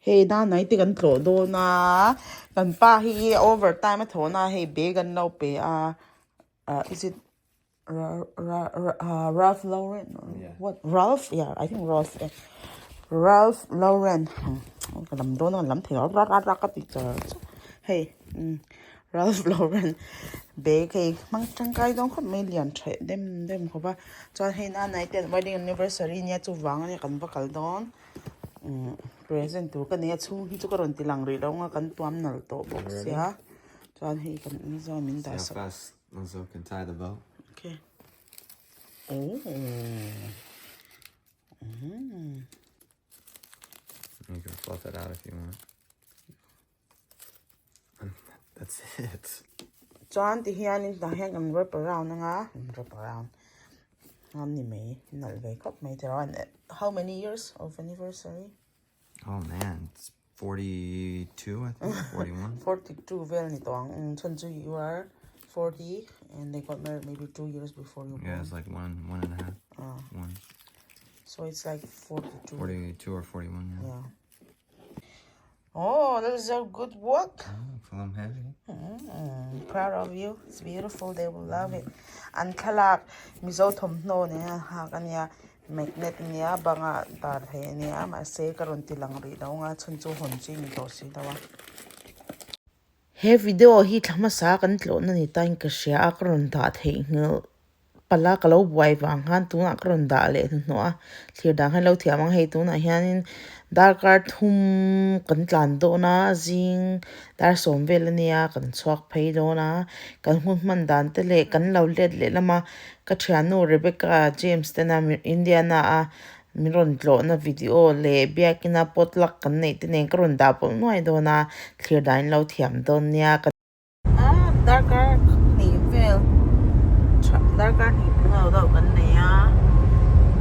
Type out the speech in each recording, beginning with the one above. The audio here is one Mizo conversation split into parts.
Hei nanai te kan tlawh dawn a kan pa hi over time a thawh na a hei bag an lo pe a ah is it Ralph Lauren what Ralph yeah I think Ralph Ralph Lauren ka lam dawn a ka lam thei lo ra ra ra ka ti char char hei Ralph Lauren bag hei hmang tangkai dawn khawp mai lian tha dem dem khawp a chuan hei nanai te wedding anniversary ania chuvang ania kan va kal dawn. Umm present tur ka nei a chhung hi chu ka rawn ti lang rih lo ang a kan tuam nalh tawh bawk sia chuan hei kan in zawn min dah sak okay oh umm. You can fluff it out if you want. That's it. Chuan ti hianin tah hian kan wrap around anga wrap around a ni mai nalh ve khawp mai tiraw how many years of anniversary? Oh man, it's 42 I think, 41. 42 vel ni tawh ang um chhan chu you are 40 and they got married maybe 2 years before you Yeah, it's like one, one and a half. One. So it's like 42. 42 or 41, yeah. Yeah. Oh, that is a good work. Oh, I'm heavy. Mm, proud of you. It's beautiful. They will love it. An thlalak Mizo thawmhnaw nen a hak ania magnet ania banga tar thei ania mahse ka rawn ti lang rih lo anga chhun chu hawn chi ni tawh si lo a. He video hi thla hmasa kan tlawhna ni tain ka hria a ka rawn dah theih nghilh Pala ka lo buai vang khan tunah ka rawn dah leh hnuhnawh a, thlir dan khan lo thiam ang hei tunah hianin darkar thum kan tlan dawn a zing dar sawm vel ania kan chhuak phei dawn a kan hun hman dan te leh kan lo let leh lama ka thiannu Rebecca James tena Indiana a min rawn tlawhna video leh biakina potluck kan neih te nen ka rawn dah pawlh nuai dawn a thlir dan in lo thiam dawn nia. Darkar hnih vel darkar hnih pawh deuh kan nei a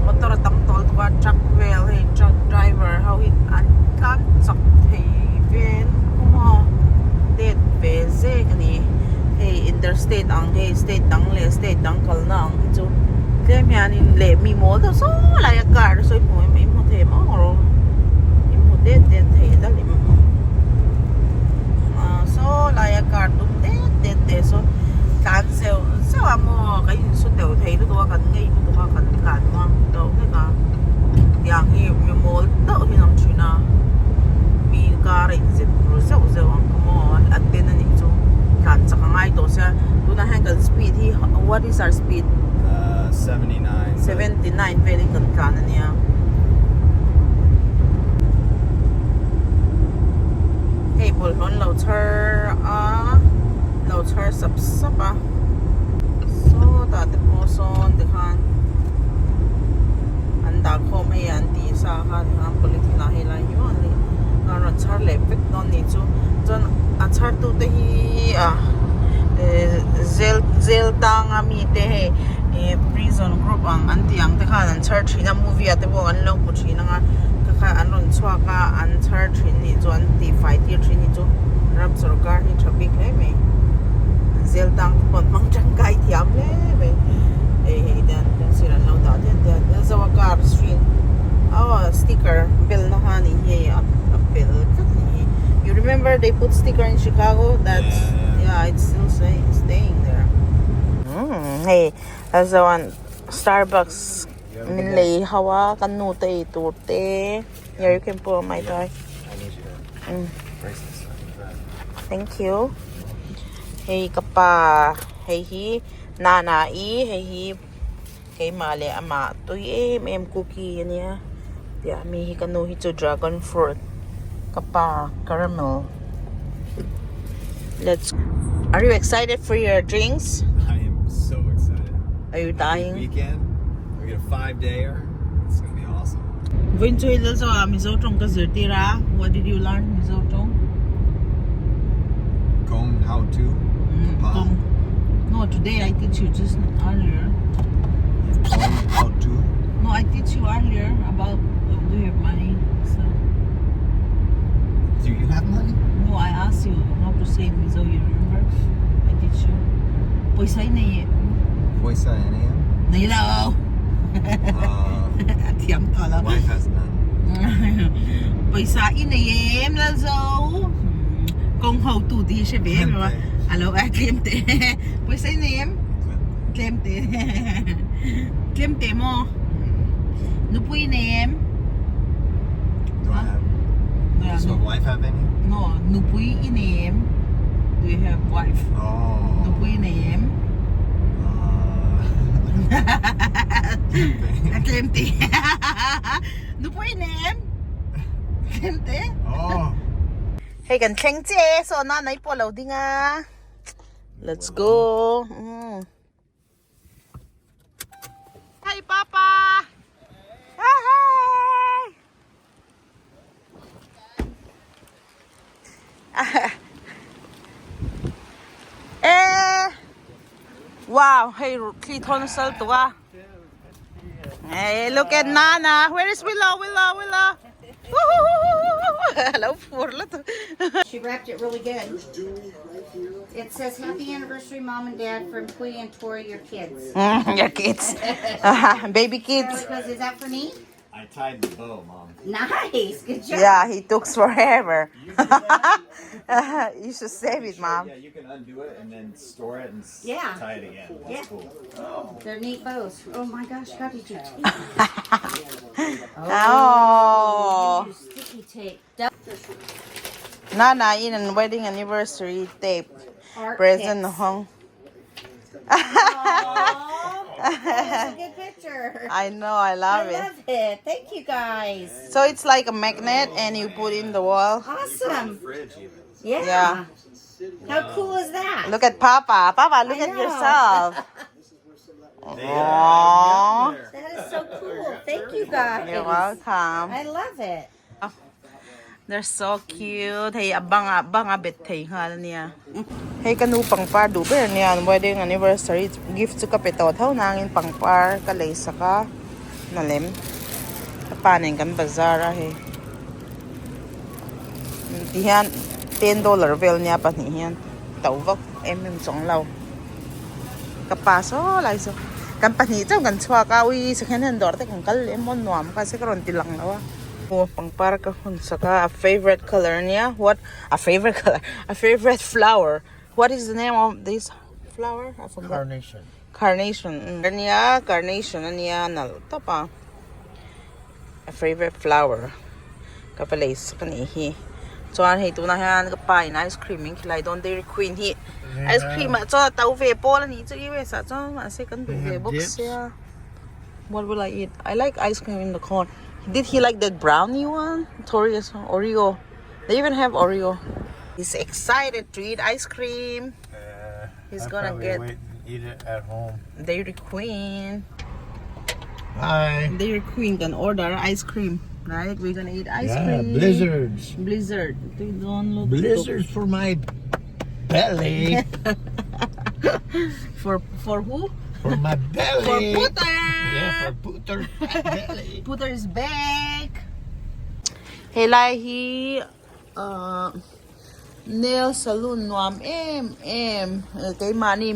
motor a tam tawh lutuk a truck vel hei truck driver ho hi an tlan chak thei vel khawm a det ve zek a ni hei interstate ang hei state dang leh state dang kalna ang hi chu tlem hianin leh mi mawl deuh saw lai a car te sawi hmu em i hmu thei maw rawh i hmu det det thei dalim. Saw laia car tum det det te saw tlan zeuh zeuh a maw kan insu deuh thei lutuk a kan ngei lutuk a kan tlan muang deuh hlek a tiang hi mi mawl deuh hi an awm thin a mi car a inzep ru zeuh zeuh ang kha maw a den a nih chu tlan chak a ngai tawh sia tunah hian kan speed hi what is our speed 79 velin kan tlan a nia. Hei bawlhhlawh an lo chhar a lo chhar sap sap a sawtah te pawh sawn tikhan an dah khawm hei an tih sa kha tikhan polythene ah hei lai hi maw an rawn chhar leh vek dawn a nih chu chuan a chhar tu te hi ah zel zel tang a mi te hei ih prison group ang an tih ang te khan an chhar thin a movie ah te pawh an lo hmu thin ang a kha kha an rawn chhuak a an chhar thin nih chu an tih fai tir thin nih chu ram sorkar hi tha bik hle mai zel tang te pawh an hmang tangkai thiam hle mai hei hei te an kawng sir an lo dah diat diat a zo a car screen aw sticker bel na kha nih hi hei a pel tlat nih hi you remember they put sticker in Chicago that's yeah it's still staying there. Hei a zawng Starbucks min lei ho a ka nu te ei tur te here you can put on my tie thank you hei ka pa hei hi nana i hei hi keimah leh amah tui em em cookie a nia piah mi hi ka nu hi chu dragon fruit ka pa caramel let's are you excited for your drinks I am so excited are you dying weekend we get a 5 dayer it's gonna be awesome Vawiin chu hei Lalzawah Mizo tawng ka zirtir a what did you learn Mizo tawng Kong how to Kong No today I teach you just earlier Kong how to No I teach you earlier about do you have money so Do you have money? No I ask you how to say Mizo you remember I teach you Pawisa i nei em Pawisa i nei em? Nei lo A thiam tawh lo Wife has none. Pawisa i nei em Lalzo? Kawng ho tu tih hi hre ve em em a. A lo a tlem teh. Pawisa i nei em? Tlem teh. Tlem teh maw? Nupui i nei em? Do I have? Does my wife have any? No, nupui i nei em? Do you have wife? Oh. Nupui i nei em? Uh, A tlem teh. Nupui nem tlem te. Oh. Hei kan thleng che saw na nai pawh lo ding a. Let's go. Mm. Hey papa. Hey hey. Eh. Wow, hei thli thawn sal tu a. Hey, look at Nana. Where is Willow? Willow, Willow. Hello, poor little. She wrapped it really good. It says, Happy anniversary, Mom and Dad, from Pui and Tori, your kids. Your kids. Baby kids. Because, is that for me? I tied the bow, Mom. Nice. Good job. Yeah, he took forever. You should save it, Mom. Yeah, you can undo it and then store it and Yeah. tie it again. That's Yeah. cool. They're neat bows. Oh my gosh, how did you tape Oh. Use sticky tape. Nana in an wedding anniversary tape. Art Present picks. hong. Aw, that is a good picture. I know, I love I it. love it. Thank you guys. So it's like a magnet and you put in the wall. Awesome. Fridge even. Yeah. Yeah. How cool is that? Look at Papa. Papa, look I at know. yourself. Aww. That is so cool. Thank you guys. You're welcome. I love it. They're so cute. Hei a banga banga bet thei nghal ania. Hei ka nu pangpar duh ber ania an wedding anniversary gift chu ka pe tawh tho nangin pangpar ka lei sak a na lem ka pa nen kan bazar a hei ti hian $10 vel ania pahnih hian to vak em em chuang lo ka pa saw lai saw kan pahnih chauh kan chhuak a ui second hand dawr te kan kal leh emaw nuam kha se ka rawn ti lang lo a. Aw pangpar ka hun sak a a favourite colour ania what a favourite colour a favourite flower what is the name of this flower I forgot Carnation. Carnation ania carnation ania nalh tawp a a favourite flower ka va lei sak anih hi chuan hei tunah hian ka pa in ice cream min khilai dawn dairy queen hi ice cream ah chuan a to ve pawl anih chu U_S ah chuan mahse kan duh ve bawk sia. What will I eat? I like ice cream in the corn. Did he like that brownie one? Tori's Oreo. They even have Oreo. He's excited to eat ice cream. Uh, He's I'll gonna probably get wait and eat it at home. Dairy Queen. Hi. Dairy Queen can order ice cream, right? We're gonna eat ice Yeah, cream. blizzards. Blizzard. They don't look Blizzards for my belly. For for who? For my For belly. Puter. Yeah, for Puter fat belly. Puter is back. Helai hi uh, nail salon nuam em em keimahni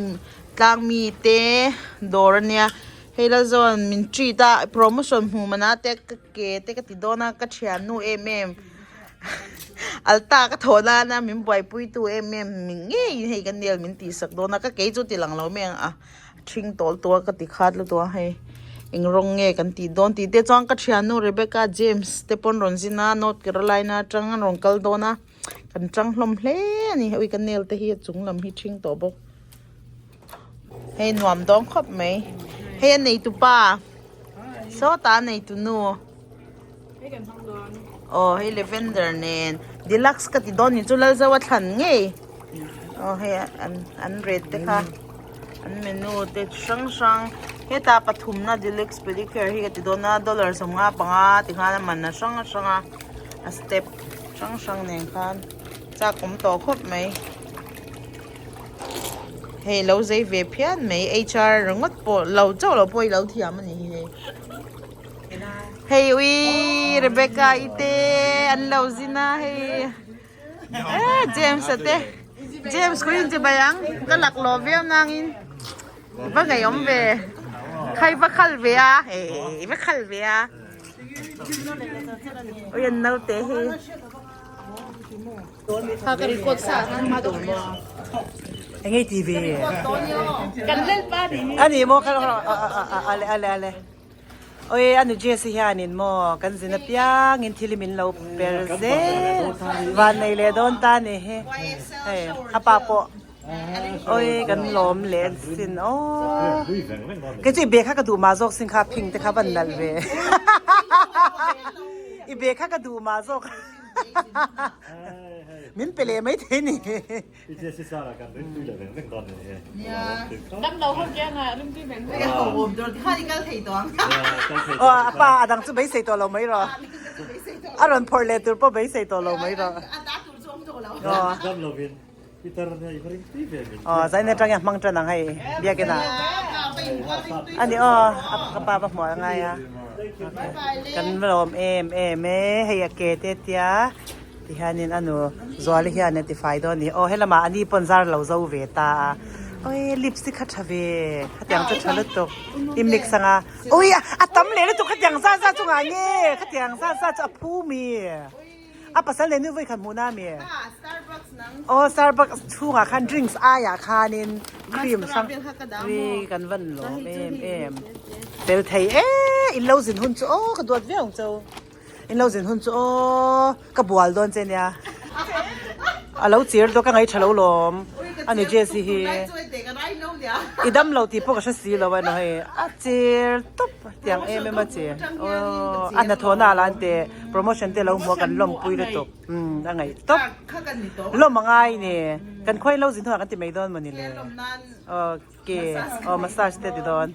tlang mi te dawr ania hei la zawn min treat a promotion hmuh mana te ka ke te ka ti dawn a ka thiannu em em Alta ka thawh nana min buaipui tu em em ngeiin hei ka nail min tih sak dawn a ka kei chu ti lang lo mai ang a Ṭhing tawl tua ka ti khat lutuk a hei eng rawng nge kan tih dawn tih te chuan ka thiannu Rebecca James te pawn rawn zin a North Carolina atang an rawn kal dawn a kan tang hlawm hle a ni ui ka nail te hi a chung lam hi ṭhing tawh bawk hei nuam dawn khawp mai hei a nei tupa sawtah a nei tunu aw hei lavender nen deluxe ka ti dawn ni chu Lalzoa thlan ngei aw hei an an rate te kha an menu te chi hrang hrang hetah pathumna deluxe pedicure hi ka ti dawn a dollar 55 tikhan a man a hrang hrang a a step hrang hrang nen khan chak awm tawh khawp mai hei lo zei ve phian mai H_R ringawt pawh lo chauh lo pawh hi lo thiam a ni hi hei. Hei ui Rebecca i te an lo zin a hei eh James a te James ku in chibai ang ka lak lo viau nangin va ngei awm ve khai va khal ve a hei va khal ve a. Ui an naute hi. Enge ti ve? Ani maw kha ale ale ale. Oi anu Jesse hianin maw kan zin apiangin thil hi min lo per zel van nei leh dawn ta ni hi hei a pa pawh oi kan lawm leh sin aw kei chu i bag kha ka duh mah zawk sin kha phing te kha van nalh ve i bag kha ka duh mah zawk min pe leh maithei ni. Aw a pa a dang chu beisei tawh lo mai rawh. A rawn phawrh leh tur pawh beisei tawh lo mai rawh. Aw zain atang hian hmang tan ang hei biakin ah. Ani aw ka pa va hmuh a ngai a. Kan lawm em em e hei a ke te tia. Tihianin a nu Zuali hian a tifai dawn a ni. Aw helamah a ni pawn zar lo zo ve ta a. Awii lipstick kha tha ve khatiang chu tha lutuk i mix anga awii a tam leh lutuk khatiang zat zat chu ngah nge khatiang zat zat chu a phu mi a pasal nei nu vawi khat hmuh na mi aw Starbucks chhungah khan drinks aiah khanin cream hrang ri kan van lawm em em fel thei e in lo zin hun chu aw ka duat viau ang cheu. In lo zin hun chu aw ka bual dawn che nia. A lo chir daw ka ngaih tha lo lawm a ni Jessie hi. I dam lo tih pawh ka hre si lo a ni hei a chir tawp tiang em em a che aw a hnathawhna ah lah an te promotion te lo hmu a kan lawmpui lutuk umm a ngaih tawp lawm a ngai ni kan khawi lo zin hunah kan ti mai dawn mawni le okay aw massage te ti dawn.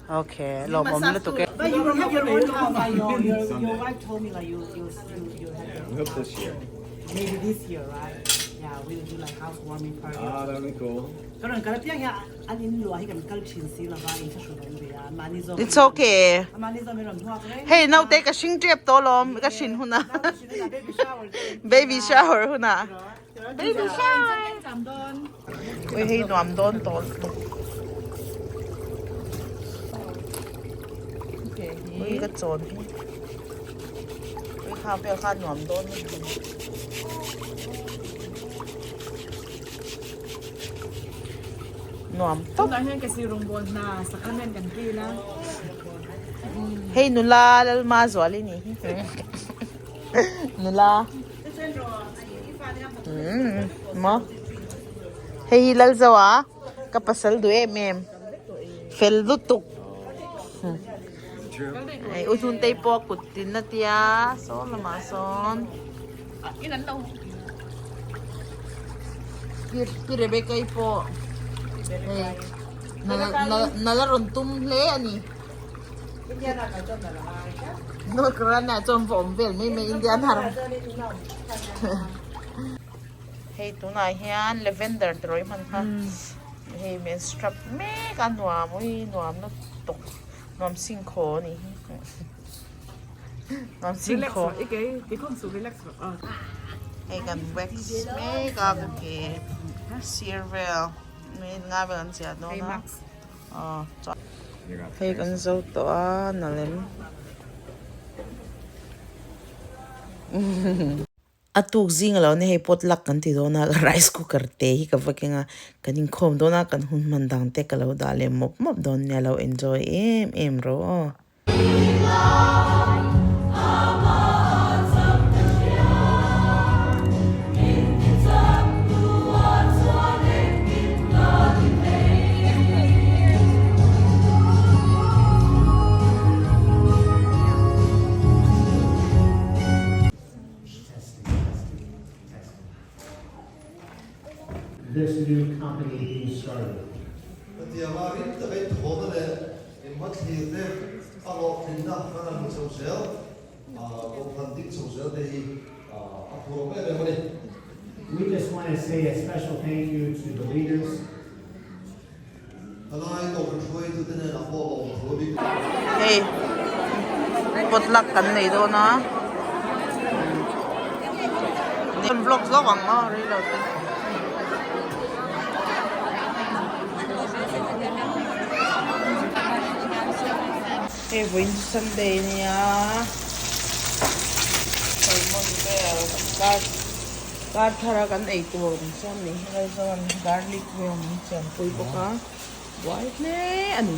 Okay, lawmawm lutuk e. But you will have your own house. I know. Your, your wife told me like you you you you have your We hope this year. Maybe this year, right? Yeah, we'll do like housewarming party. Ah, that'd be cool. Ka rawn kal apiang hian an in luah hi kan kal thin si lova in thlahrun awm ve a mahni zawk It's okay. mahni zawk min rawn hmuak reng. Hei naute ka hring tep tawh lawm ka hrin hunah. Baby shower Baby shower hunah. Baby shower. Ui hei nuam dawn tawh lutuk. Ui ka chawn hi. Ui kha vel kha nuam dawn lutuk. Nuam tawp. Hei nula Lalma Zuali ni hi. Nula. Maw hei hi lal zo a ka pasal duh em em fel lutuk hei u hnun te pawh kut tin a tia saw lamah sawn pi Rebecca i pawh hei nala rawn tum hle a ni. North Carolina chuan va awm vel mai mai Indian har hei tunah hian lavender te rawih hman kha hei min scrub mek a nuam ui nuam lutuk nuam singkhaw a nih hi nuam singkhaw hei kan wax mek a ka ke sir vel min nga vel an ziah dawn a. Hei kan zo tawh a na lem. A tuk zing alo ni hei pot luck kan ti dawn a rice cooker te hi ka va keng a kan inkhawm dawn a kan hun hman dang te ka lo dah leh mawp mawp dawn nia lo enjoy em em rawh aw. This new company being started. Hetianga rim taka inthawhna leh inhmathlir te a hlawhtlinna kan han hmu chho zel, kohhran ding chho zel te hi a phur awm em em a ni. We just want to say a special thank you to the leaders. Thalai kohhran hruaitute hnenah pawh lawm thu a bik. Hei potluck kan nei dawn a kan vlog zawk ang a rei lo te. Hei vawiin Sunday ania. Vel kar kar thar a kan ei tur min siam ni hi Laizawn garlic vel min siam pui bawk a buai hle a ni.